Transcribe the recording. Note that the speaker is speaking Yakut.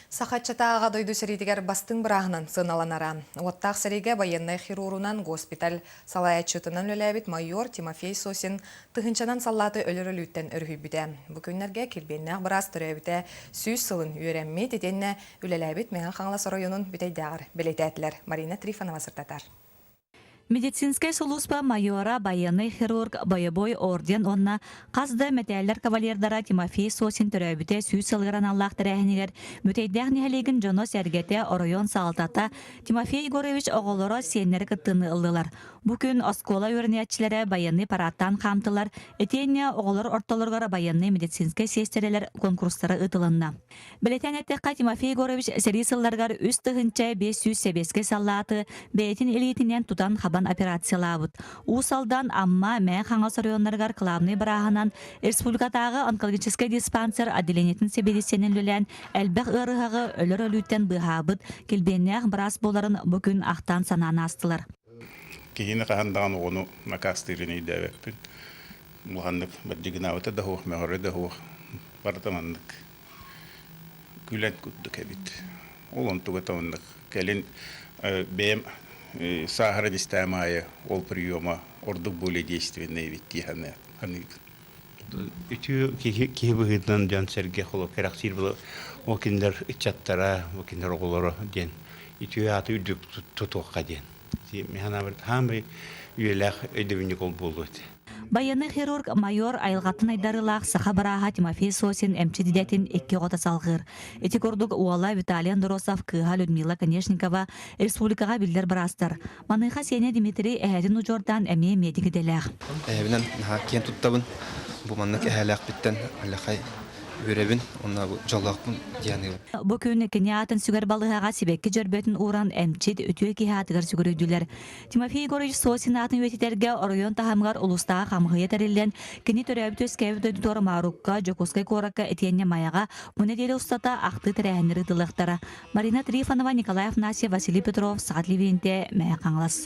Саха ыччата Аҕа дойду сэриитигэр бастыҥ бырааһынан сыаналанара. Уоттаах сэриигэ байыаннай хирурунан госпиталь салайааччытынан үлэлээбит майор Тимофей Сосин тыһыынчанан саллааты өлөр өлүүттэн өрүһүйбүтэ. Бу күннэргэ килбиэннээх быраас төрөөбүтэ 100 сылын үөрэммит итиэннэ үлэлээбит Мэҥэ Хаҥалас оройуонун Бүтэйдээҕэр бэлиэтээтилэр. Марина Трифонова сырдатар. Медицинскэй сулууспа майора, байыаннай хирург, бойобуой орден уонна хас да мэтээллэр кавалердара Тимофей Сосин төрөөбүтэ 100 сылыгар аналлаах тэрээһинигэр Бүтэйдээх нэһилиэгин дьоно-сэргэтэ, оройуон салалтата Тимофей Егорович оҕолоро, сиэннэрэ кыттыыны ыллылар. Бу күн оскуола үөрэнээччилэрэ байыаннай параадтаан хаамтылар, итиэннэ оҕолор ортолоругар байыаннай медицинскэй сиэстэрэлэр куонкурустара ыытылынна. Бэлиэтээн эттэххэ, Тимофей Егорович сэрии сылларыгар 3500 сэбиэскэй саллааты бэйэтин илиитинэн тутан-хабан операциялаабыт. Уус Алдан, Амма, Мэҥэ Хаҥалас оройуоннарыгар кылаабынай бырааһынан республикатааҕы онкологическай диспансер отделениетын сэбиэдиссэйинэн үлэлээн элбэх ыарыһаҕы өлөр өлүүттэн быыһаабыт килбиэннээх быраас буоларын бу күн ахтан-санаан аастылар. Киһини хаһан даҕаны оҕону накаастыырын өйдөөбөппүн. Улаханнык бардьыгынаабыта да суох, мөҕөрө да суох. Барыта маннык күлэн курдук эбит. Ол онтугата оннук. Кэлин бэйэм сааһыран истэҕим аайы ол приема ордук более действенный эбит дии саныыбын. Үтүө киһи, киһи быһыытынан дьон-сэргэ холо кэрэхсиир була ол кинилэр ыччаттара, ол кинилэр оҕолоро диэн үтүө ааты үрдүк тутуохха диэн. Мин санаабар хаамай үйэлээх өйдөбүнньүк ол буолуо этэ. Байыаннай хирург майор айылҕаттан айдарыылаах саха бырааһа Тимофей Сосин эмчит идэтин икки оҕото салҕыыр. Ити курдук уола Виталий Андросов, кыыһа Людмила Конешникова республикаҕа биллэр быраастар. Маныаха сиэнэ Дмитрий эһэтин удьуордаан эмиэ медик идэлээх. Эһэбинэн наһаа киэн туттабын. Бу маннык эһээлээхпиттэн аллахай үөрэбин уонна бу дьоллоохпун дии саныыбын. Бу күн кини аатын сүгэр балыыһаҕа сибэкки дьөрбөтүн ууран эмчит үтүө киһи аатыгар сүгүрүйдүлэр. Тимофей Егорович Сосин аатын үйэтитэргэ оройуон таһымыгар улуустааҕы хамыыһыйа тэриллэн, кини төрөөбүт-үөскээбит дойдутугар Маарукка, Дьокуускай куоракка итиэннэ Майаҕа бу нэдиэлэ устата ахтыы тэрээһиннэр ыытыллыахтара. Марина Трифонова, Николай Афанасьев, Василий Петров, Саха телевидениетэ, Мэҥэ Хаҥалас.